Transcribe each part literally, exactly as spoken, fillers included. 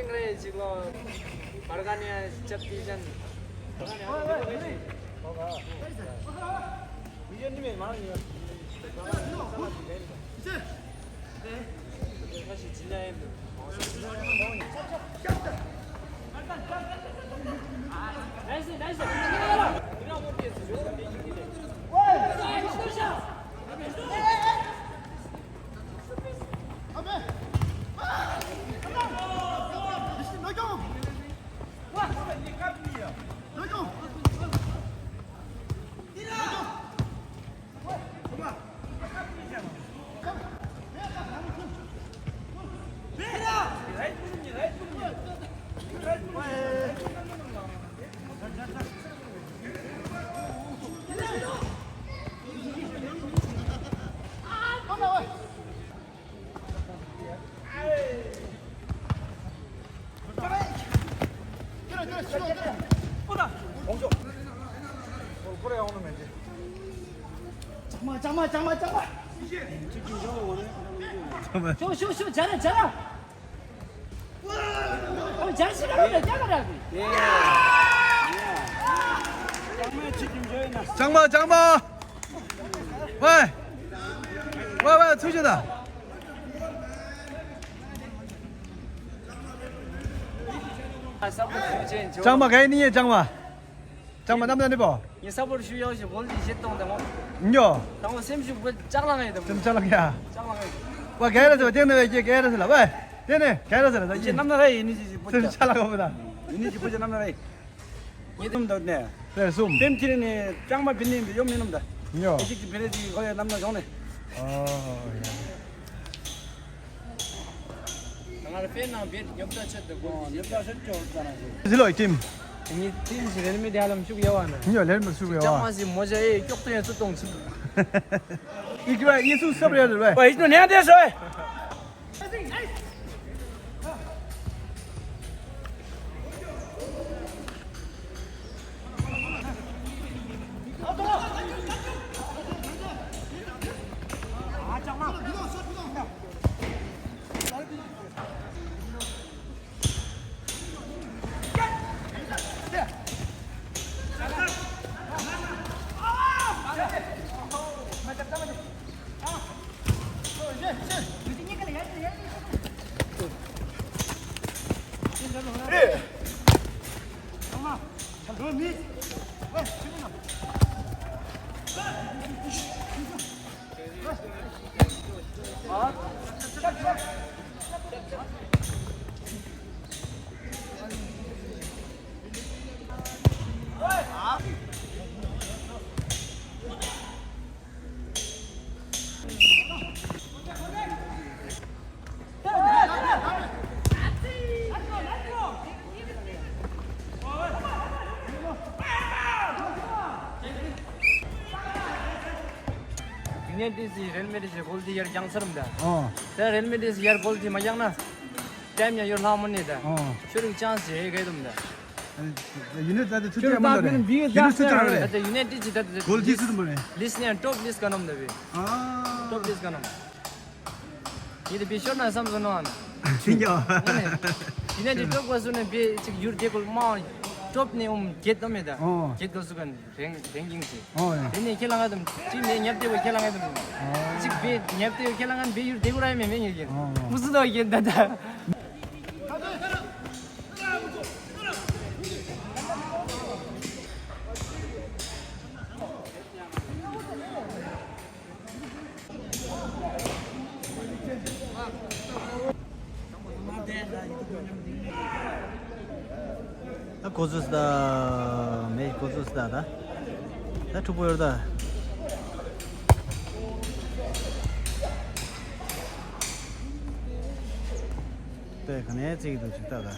अंग्रेज को बरगानिया जब दीजन ལྕང་མ་ལྕང་མ་ལྕང་མ་ལྕང་མ། ཤོག་ཤོག་ཤོག་ཇ་ར་ཇ་ར། ཨོ་ཇ་ཞིག་ར་ར་ཇ་ག་ར་གི། ལྕང་མ་ལྕང་མ། ཝེ། ཝེ་ཝེ་ཚུར་ཤོག་ད། ལྕང་མ་ག་ཡིན་ནི་ཡིན་ལྕང་མ། ལྕང་མ་རྣམ་ཐར་ནི་པོ། ངས་ས་པོར་ཞུ་ཡག་ཞུ་བོལ་དེ་བཞེས་གཏོང་དང་། ཉོ། དང་པོ་སེམས་ཤུགས་བོལ་ལྕགས་ལང་ཡོད་དམ། སེམས་ལྕགས་ལང་ཡ། ལྕགས་ལང་ཡ། ཝ་ག་ར་ཟེར་བ་དེ་ནི་ཝ་ཀྱེ་ག་ར་ཟེར་ལ་ཝ། དེ་ནི་ག་ར་ཟེར་ལ་ད་ཡིན། རྣམ་ཐར་ར་ཡིན་ནི་ཅི་ཅི་པོ་སེམས་ལྕགས་ལང་ཡོད་པ་ད། ཡིན་ནི་ཅི་པོ་ཅི་རྣམ་ཐར་ར་ཡིན། ངེད་དུམ་འདོད་ནས། ཟེར་གསུམ། པེམ་ཁྱེར་ནས་ལྕང་མ་བིན་ནས་ཡོམ་མིན་ནམ་ད། ཉོ། ཨེ་ཅིག་ཅིག་བིན་རེ་ཅིག་ཁོ་ཡ་རྣམ་ཐར་བྱུང་ནས། ཨོ། ང་ལ་ཕེ་ནང་བེད་ཉོབ་ད་ཆད་དུ་གོ་ཉོབ་ད་ཆད་ཅོ་ད་ན་ཟི་ལོ་ཡི་ཊིམ། ངའི་ཊིམ་ཞིག་རེད་མི་དེ་ལམ་ཤུགས་ཡ་བ་ན། ཉོ་ལེར་མ་ཤུགས་ཡ་བ། ལྕང་མ་ཟི་མོ་ཇ་ཨེ་ཀྱོག་ཏུ་ཡ་ཚུ་གཏོང་ཚུ། ཡི་གེ་བ་ཡི་སུ་སབ་རེད་རེད་བ། ཡི་ནོ་ནེ་དེ་སོ། ཡུ་ནའི་ཊེཌ་སི་རེལ་མེ་ཌི་སི་གོལ་དེ་ཡར་བརྒྱངས་ཚར་མི་འདུག་ཨོ། ད་རེལ་མེ་ཌི་སི་ཡར་གོལ་དེ་མ་བརྒྱངས་ན། ཊའིམ་ཡང་ཡོད་ལྷག་མོ་ནི་ད། ཨོ། ཤོ་རིག་ཅང་སི་ཧེ་གེ་དུམ་ད། ཡུ་ནའི་ཊེཌ་ད་ཏུ་ཏུ་ཏུ་ཡ་མ་ད་རེ། ཡུ་ནའི་ཊེཌ་སི་ད་ད་ད་ཡུ་ནའི་ཊེཌ་སི་ད་ད་གོལ་དེ་སུ་དུ་མ་རེ། ལིསི་ནི་ཊོབ་ལིསི་ག་ནོམ་ད་བི། ཨ། ཊོབ་ལིསི་ག་ནོམ། ཡིན་ཏེ་བི་ཤོར་ན་བསམ་སོང་ནོ་ཨ་ན། ཤིང་ཀྱང་། ཡིན་ནའི་ཡུ་ནའི་ཊེཌ་སི་ཊོབ་ག་སུ་ནི་བི་ཅིག་ཡུར་དེ་གོལ་མ་ཊོབ་ནི་ཨུམ་གེད་དོ་མེ་ད། ཨོ། གེད་ག་སུ་ག་ནི། རེང་རེང་ཀིང་ཅི། ཨོ་ཡ། དེ་ནས་ཁྱེད་ལ་ང་དང་ཅི་མེད་ཉབ་དེ་བ་ཁྱེད་ལ་ང་དང་། ཨོ། ཅིག་བེ་ཉབ་དེ་བ་ཁྱེད་ལ་ང་བེ་ཡུར་དེ་གུ་ར་མེད་མེད་ཉེ་ཀྱི། ཨོ། མུ་སུ་དོ་ཡེ་ད་ད། ད་གོ་ཚུལ་ད་མེད་གོ་ཚུལ་ད་ད་ད་འཁྲུག་པོ་ཡོད་ད། དེ་ག་ནས་བརྩིགས་འདུག་ཅིག་ད་ད།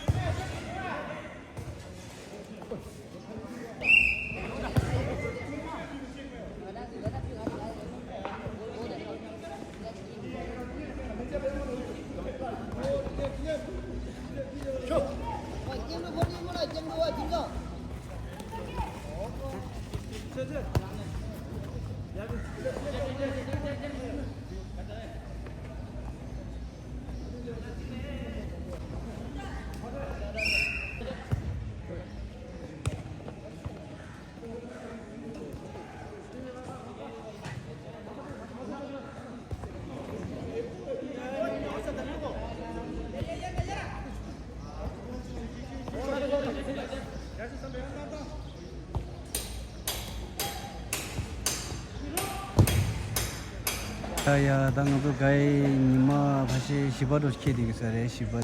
ཡ་ཡ། ད་ང་ཚོ་གའི་ཉི་མ་ཕལ་ཆེར་བཞི་པ་འགྲོ་ཁེལ་བསྡད་ཀྱི་ས་རེད། བཞི་པ་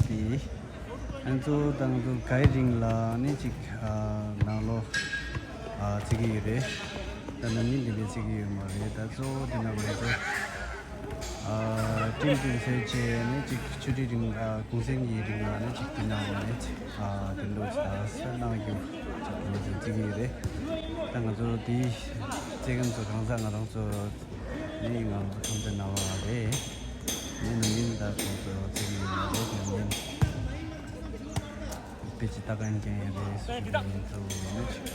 དེ། ང་ཚོ་ད་ང་ཚོ་གའི་རིང་ལ་ནི་ཅིག་ཨ་ནང་ལོགས་ཨ་བརྩི་གི་ཡོད་རེད། ད་ནམ་ཉིན་འདི་འདྲ་བརྩི་གི་ཡོད་མ་རེད། ད་གཙོ་བོ་དེ་ནང་ལ་ཚོ་ཨ་ཊིམ་ཊིམ་ཟེར་བྱས་ནི་ཅིག་ཆུ་ཊི་རིང་ཨ་གུང་སེང་གི་རིང་ལ་ནི་ཅིག་དེ་ནང་ལ་ནི་ཅིག་ཨ་དེ་འདྲ་ཅིག་ཨ་སེ་གནང་རྒྱུ་ཅིག་དེ་འདྲ་ཅིག་བརྩི་གི་ཡོད་རེད། ད་ང་ཚོ་དེ་བརྩི་མཁན་ཚོ་གང་ཟག་ང་རང་ཚོ་ནི་ང་ཚོ་ཁམས་ཚན་ནང་ལ་རེད། ནི་ནམ་ཡིན་ད་ཁོང་ཚོ་བརྩི་གི་ཡོད་མ་རེད། ནམ་ཡིན་དཔེ་ཅིག་ལྟ་མཁན་རྐྱང་ཡིན་རེད་ཟེར་གི་ཡིན་ཚུལ་ནི་ཅིག་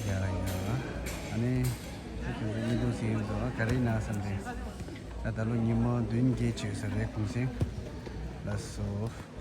ཡ་ཡ། ཨ་ནི་དེ་ཁྱོད་ཚོ་གཉིད་སྡུག་ཟེར་ཡིན་ཚོ་ག་རེ་ན་བསམ་རེད། ད་ད་ལོ་ཉི་མ་བདུན་བརྒྱད་བྱས་ས་རེད་གུང་སེང་ལ་སོ།